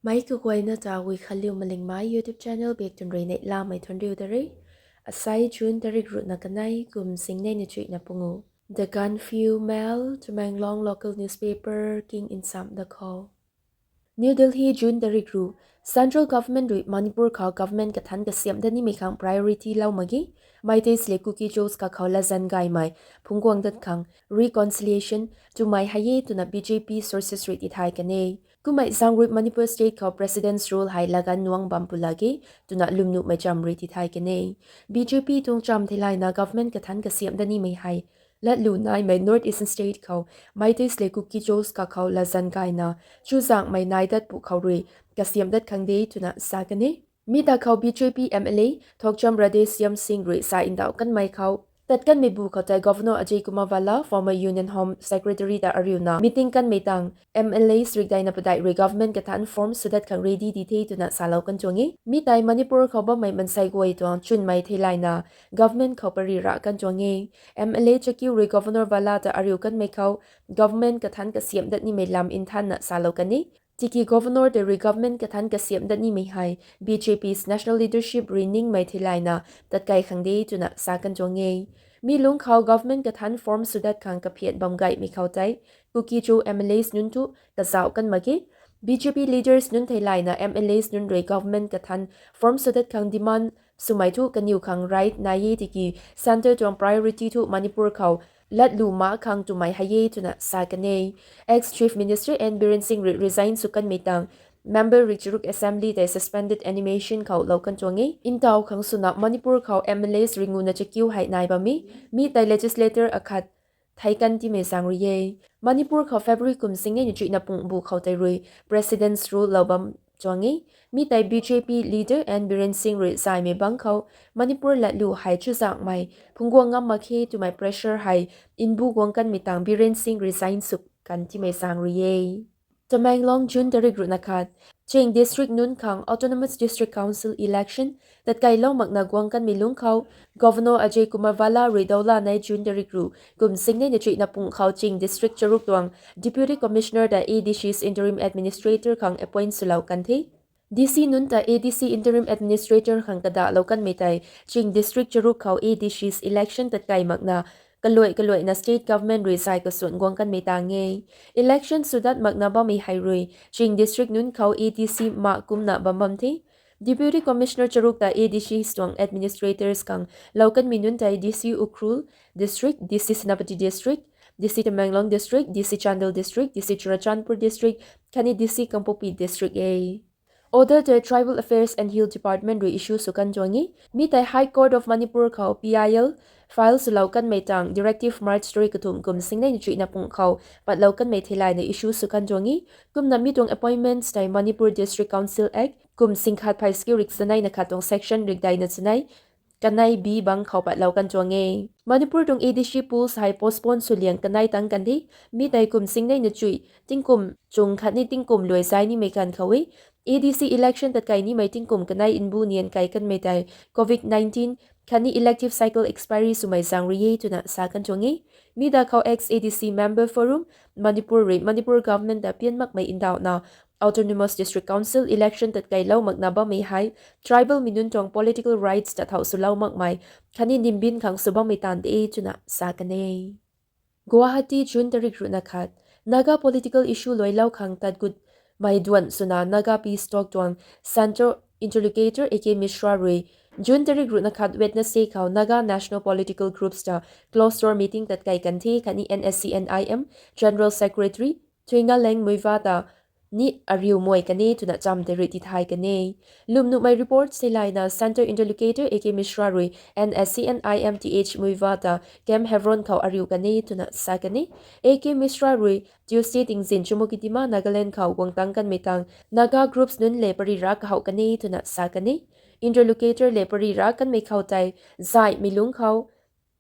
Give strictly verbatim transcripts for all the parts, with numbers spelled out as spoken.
Meic kaguayna ta Guikhanliu Malingmei YouTube channel bak tun rui neihlamei thuanriu da re. Asai June tarik ruhna kanei kum singnei na chuihna pungu. The Gaanphiu Mail, Tamenglong local newspaper king nsam da khou. New Delhi, June tarik ruh. Central government rui Manipur khou government kathanc kasiamh dat nimei khang priority lou mak ge. Meiteis le Kuki-Zos kakhou latzan gaymei phungc guang dat khang reconciliation twmei hei e twna B J P sources rui tithay kan e. Kummei zaeng rui Manipur state khou president's rule hei laganv nuang bam pw lak ge twna lwmnuhmei cham rui tithay kan e. B J P tuang cham theilayna government kathanc kasiamh dat nimei hei latlu naimei North Eastern state khou Meiteis le Kuki-Zos kakhou latzan gayna chuzaenghmei nai dat pwkhou rui kasiamh dat khang de twna sa kan e. Mi ta khou B J P M L A Thokcham Radheshyam Singh rui sa ndauh kanmei khou, tat kanmei bu khou tei Governor Ajay Kumar Bhalla, former Union Home Secretary ta ariuna meeting kanmei tang M L A srikdaina padeih rui government kathanc form sw dat khang ready di the twna salou kan tuang e. Mi tei Manipur khou bammei mansei guay tuang chwnmei theilayna government khou pary ra kan tuang e. M L A chakiu rui Governor Bhalla ta ariu kanmei khou government kathanc kasiamh dat nimei lam nthanna salou kan e. Tiki Governor tei rui government kathanc kasiamh dat nimei hei B J P's national leadership rui ningmei theilayna tatkai khang de twna sa kan tuang e. Mi lungc khou government kathanc form sw dat khang kaphiat bam gaymei khou tei Kuki-Zo M L As nunc thu kazauh kan mak ge. B J P leaders nunc theilayna M L As nunc rui government kathanc form sw dat khang demand swmei thu kaniw khang right nai e tiki centre tuang priority thu Manipur khou latlu mak khang twmei hei e twna sa kan e. Ex Chief Minister N Biren Singh rui resign sw kanmei tang member rui charuk assembly tei suspended animation khou lou kan tuang e. Ntaw khang swna Manipur khou M L As ringuna chakiu hei nai bam e. Mi tei legislator akhat thei kan timei zaeng rui e. Manipur khou February kum singnei na chuihna pung bu khou tei rui president's rule lou bam tuang e. Mi tei B J P leader N Biren Singh rui zaymei bangc khou Manipur latlu hei chuzaenghmei phungc guang ngam mak khe twmei pressure hei nbu guang kanmei tang Biren Singh resign sw kan timei zaeng rui e. Tamenglong, June tarik ruhna khat. Ching district nunc khang Autonomous District Council election tatkailou makna guang kanmei lungc khou Governor Ajay Kumar Bhalla rui dawla nei June tarik ruh kum singnei na chuihna pung khou Ching district charuk tuang Deputy Commissioner ta A D C's interim administrator khang appoint swlou kan the. D C nunc ta A D C interim administrator khang kadahlou kanmei tei Ching district charuk khou A D C's election tatkai makna kaluai kaluaina state government rui zay kasuan guang kanmei tang e. Election sw dat makna bammei hei rui Ching district nunc khou A D C mak kumna bam bam the. Deputy Commissioner charuk ta A D C's tuang administrators khang lou kanmei nunc tei D C Ukhrul District, D C Senapati District, D C Tamenglong District, D C Chandel District, D C Churachandpur District khatni D C Kangpokpi District e. Order tei Tribal Affairs and Hill Department rui issue sw kan tuang e. Mi tei High Court of Manipur khou P I L file swlou kanmei tang directive March tarik kathumh kum singnei na chuihna pung khou patlou kanmei theilayna issue sw kan tuang e. Kumna mi tuang appointments tei Manipur District Council Act kum singkhat phay skiu rik chanei na khat tuang section rikdaina chanei kanei B bangc khou patlou kan tuang e. Manipur tuang A D C polls hei postpone sw liang kanei tang kan the. Mi tei kum singnei na chuih tingkum chung khatni tingkum luai zay nimei ganv khou e. A D C election tatkai nimei tingkum kanei nbu nian kai kanmei tei covid nineteen khatni elective cycle expiry swmei zaeng rui e twna sa kan tuang e. Mi da khou ex A D C member forum Manipur rui Manipur government ta pian makmei ndauhna Autonomous District Council election tatkailou makna bammei hei tribal mi nunc tuang political rights ta thau swlou makmei khatni nimbin khang sw bammei taanv de twna sa kan e. Guwahati, June tarik ruhna khat. Naga political issue luailou khang tat gutmei duan swna Naga Peace Talk tuang Centre Interlocutor A K Mishra rui June tarik ruhna khat Wednesday khou Naga national political groups ta closed door meeting tatkai kan the khatni N S C N I M General Secretary Thuingaleng Muivah ta ni ariu muai kan e twna cham tei rui tithay kan e. Lwmnuhmei reports theilayna Centre Interlocutor A K Mishra rui N S C N I M Th Muivah ta Camp Havron khou ariu kan e twna sa kan e. A K Mishra rui Tuesday tingzin Chumukedima, Nagaland khou guang tang kanmei tang Naga groups nunc le pary ra kahouh kan e twna sa kan e. Interlocutor le pary ra kanmei khou tei zaymei lungc khou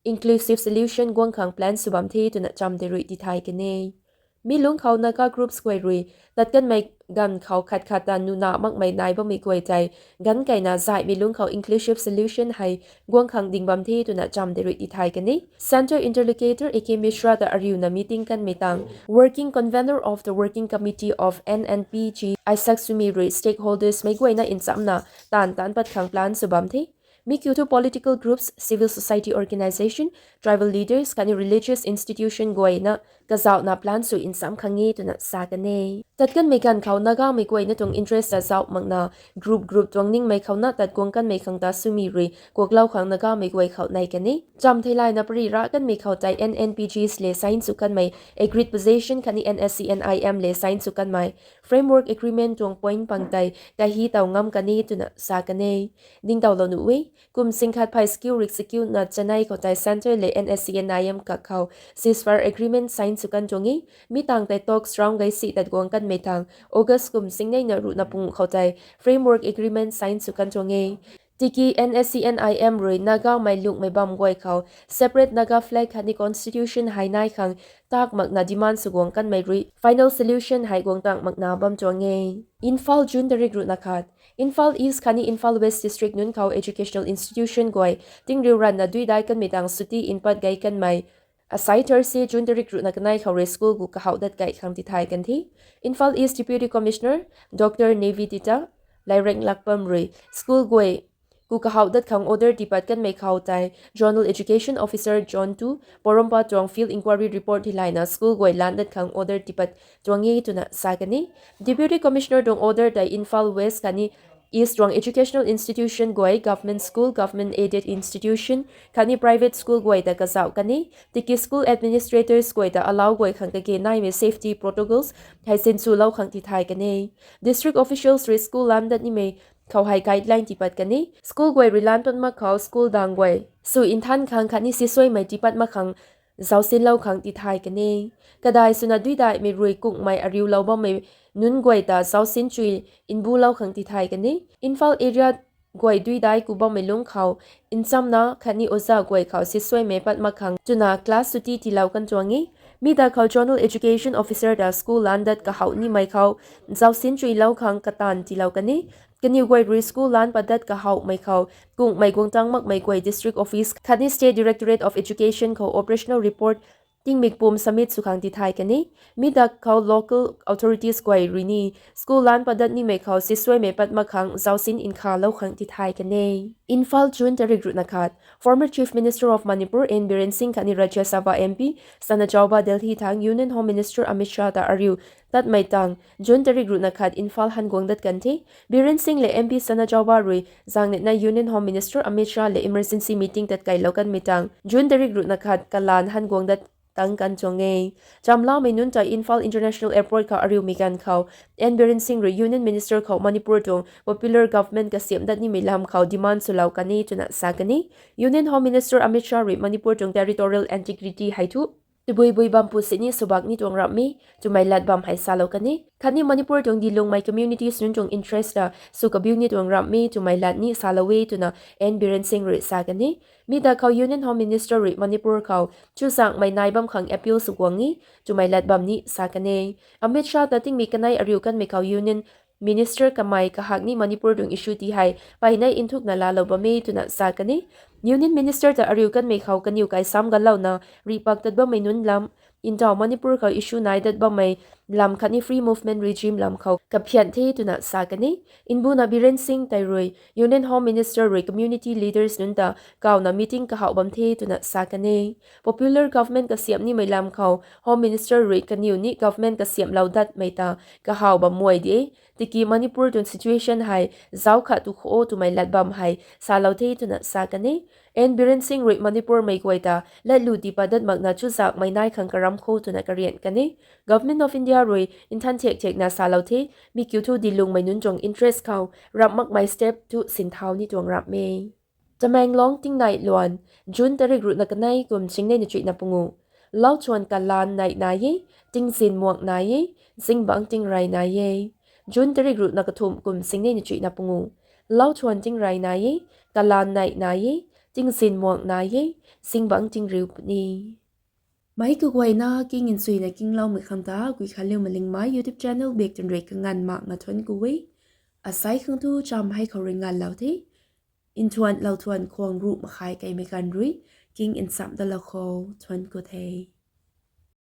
inclusive solution guang khang plan sw bam the twna cham tei rui tithay kan e. Mi lungc khou Naga groups guay rui tat kanmei ganv khou khat khat ta nuna makmei nai bammei guay tei ganv keyna zaihmei lungc khou inclusive solution hei guang khang ding bam the twna cham tei rui tithay kan e. Centre interlocutor A K Mishra ta ariuna meeting kanmei tang Working Convener of the Working Committee of N N P G Isaac Sumi rui stakeholders mei guayna nchamna taanv taanc pat khang plan sw bam the. Mi kiu thu political groups, civil society organisation, tribal leaders khatni religious institution guayna kazauhna plan sw ncham khang e twna sa kan e. Tat kanmei ganv khou Nagamei guayna tuang interest ta zauh makna group group tuang ningmei khouna tat guang kanmei khang ta Sumi rui kuaklou khang Nagamei guay khou nei kan e. Cham theilayna pary rah kanmei khou tei N N P Gs le sign sw kanmei agreed position khatni N S C N I M le sign sw kanmei framework agreement tuang point pang tei kahi taw ngam kan e twna sa kan e. Ningtowlou nuh e, kum sing khat phey sakiu rik sakiuna chanei khou tei Centre le N S C N I M kak khou ceasefire agreement sign sw kan tuang e. Mi tang tei talks round gei si tat guang kanmei tang August kum singneina ruhna pungu khou tei framework agreement sign sw kan tuang e. Tiki N S C N I M rui Nagamei lungmei bam guay khou separate Naga flag khatni constitution hei nai khang tak makna demand sw guang kanmei rui final solution hei guang tak makna bam tuang e. Imphal, June tarik ruhna khat. Imphal East khatni Imphal West district nunc khou educational institution guay tingriu ranna duidai kanmei tang suti npat gei kanmei asai Thursday, June tarik ruhna kanei khou rui school gu kahouh dat kai khang tithay kan the. Imphal East Deputy Commissioner Doctor Nevi Tita, Laireng Lakpam rui school guay gu kahouh dat khang order tipat kanmei khou tei Zonal Education Officer Zone two Porompa tuang field inquiry report theilayna school guay lan dat khang order tipat tuang e twna sa kan e. Deputy Commissioner tuang order tei Imphal West khatni East tuang educational institution guay, government school, government aided institution khatni private school guay ta kazauh kan e. Tiki school administrators guay ta allow guay khang kage naimei safety protocols hei sinswlou khang tithay kan e. District officials rui school lan dat nimei khou hei guideline tipat kan e. School guay rui lan pat mak khou school dang guay sw nthan khang khatni sisuaimei tipat mak khang zausinlou khang tithay kan e. Kadai swna duidaihmei rui kungmei ariulou bammei nunc guay ta zausin chui nbulou khang tithay kan e. Imphal area guay duidai ku bammei lungc khou nchamna khatni oja guay khou sisuaimei pat mak khang twna class suti tiilou kan tuang e. Mi da khou Zonal Education Officer ta school lan dat kahouh nimei khou zausin chuilou khang kataanv tiilou kan e. Kaniw guay rui school lan pat dat kahouhmei khou kungmei guang tang makmei guay district office khatni State Directorate of Education khou operational report tingmik pum submit sw khang tithay kan e. Mi da khou local authorities guay rui ni school lan pat dat nimei khou sisuaimei pat mak khang zausin nkhalou khang tithay kan e. Imphal, June tarik ruhna khat. Former Chief Minister of Manipur N Biren Singh khatni Rajya Sabha M P Sanajaoba Delhi thang Union Home Minister Amit Shah ta ariu tatmei tang June tarik ruhna khat Imphal han guang dat kan the. Biren Singh le M P Sanajaoba rui zangnetna Union Home Minister Amit Shah le emergency meeting tat kailou kanmei tang June tarik ruhna khat kalan han guang dat tang kan tuang e. Chamlamei nunc ta Imphal International Airport khou ariumei ganv khou N Biren Singh rui Union Minister khou Manipur tuang popular government kasiamh dat nimei lam khou demand swlou kan e twna sa kan e. Union Home Minister Amit Shah rui Manipur tuang territorial integrity hei thu tabui bui bam pu sini swbak ni tuang ramh e twmei lat bam hei salou kan e. Khatni Manipur tuang dilungmei communities nunc tuang interest ta sw kabiu ni tuang ramh e twmei lat ni salou e twna N Biren Singh rui sa kan e. Mi da khou Union Home Minister rui Manipur khou chuzangmei nai bam khang appeal sw guang e twmei lat bam ni sa kan e. Amit Shah ta tingmik kanei ariu kanmei khou Union Minister kamei kahak ni Manipur tuang issue ti hei peyna nthukna laalou bam e twna sa kan e. Union Minister ta ariu kanmei khou kaniw kai sam galouna rihpak tat bammei nunc lam, ntaw Manipur khou issue nai dat bammei lam khatni free movement regime lam khou kaphian the twna sa kan e. Nbuna Biren Singh tei rui Union Home Minister rui community leaders nunc ta kawna meeting kahouh bam the twna sa kan e. Popular government kasiamh nimei lam khou Home Minister rui kaniw ni government kasiamhlou datmei ta kahouh bam muai de. Tiki Manipur tuang situation hei zauc khat tu kho twmei lat bam hei salou the twna sa kan e. N Biren Singh rui Manipur mei guay ta latlu tiipat dat makna chuzakmei nai khang karam kho twna karian kan e. Government of India rui nthan thek thekna salou the, mi kiu thu dilungmei nunc tuang interest khou ramh makmei step thu sinthau ni tuang ramh e. Tamenglong tingnai luan, June tarik ruhna kanei kum singnei na chuihna pungu. Lauchuan kalan nai nai e, tingzin muak nai e, zingbangc tingrey nai e. June tarik ruhna kathumh kum singnei na chuihna pungu. Lauchuan tingrey nai e, kalan nai nai e, tingzin muak nai e, zingbangc tingriu puni. Meic kaguayna king nchuina kingloumei khang ta Guikhanliu Malingmei YouTube channel bak twn rui kanganv mak nga thuanc ku e. Asei khang thu cham hei khou rui nganvlou the. Nthuan lou thuan khwang ruh makhai kaimei ganv rui king nchamh dalou khou thuanc ku the.